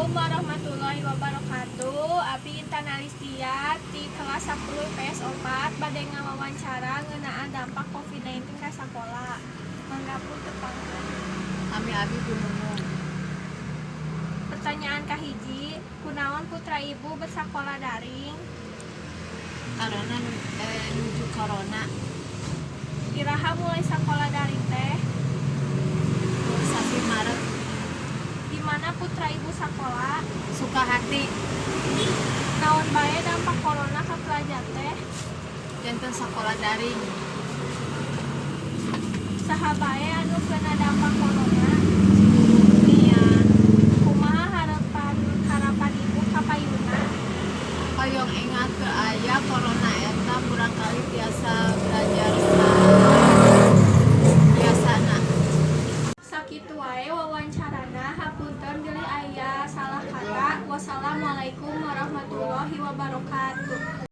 Assalamualaikum warahmatullahi wabarakatuh. Abi Intan Alistia di kelas 10 IPS 4 bade ngawawancara ngeunaan dampak COVID-19 ka sakola. Mangga, Bu, tepangkeun. Kami abi Bu Nunung. Pertanyaan kahiji, kunaon putra Ibu bersekolah daring? Karena nuju corona. Iraha mulai sekolah daring teh? Sasi Maret. Di mana putra Ibu sekolah? Sukahati. Naon bae dampak corona ka pelajar teh? Janten sekolah daring. Saha bae anu kena dampak corona? Seluruh dunia. Kumaha harapan harapan Ibu ka payuna? Hoyong engal teu aya corona eta, murangkalih tiasa belajar biasana. Sakitu wae wawancarana, hapunten bilih aya salah kata. Wassalamualaikum warahmatullahi wabarakatuh.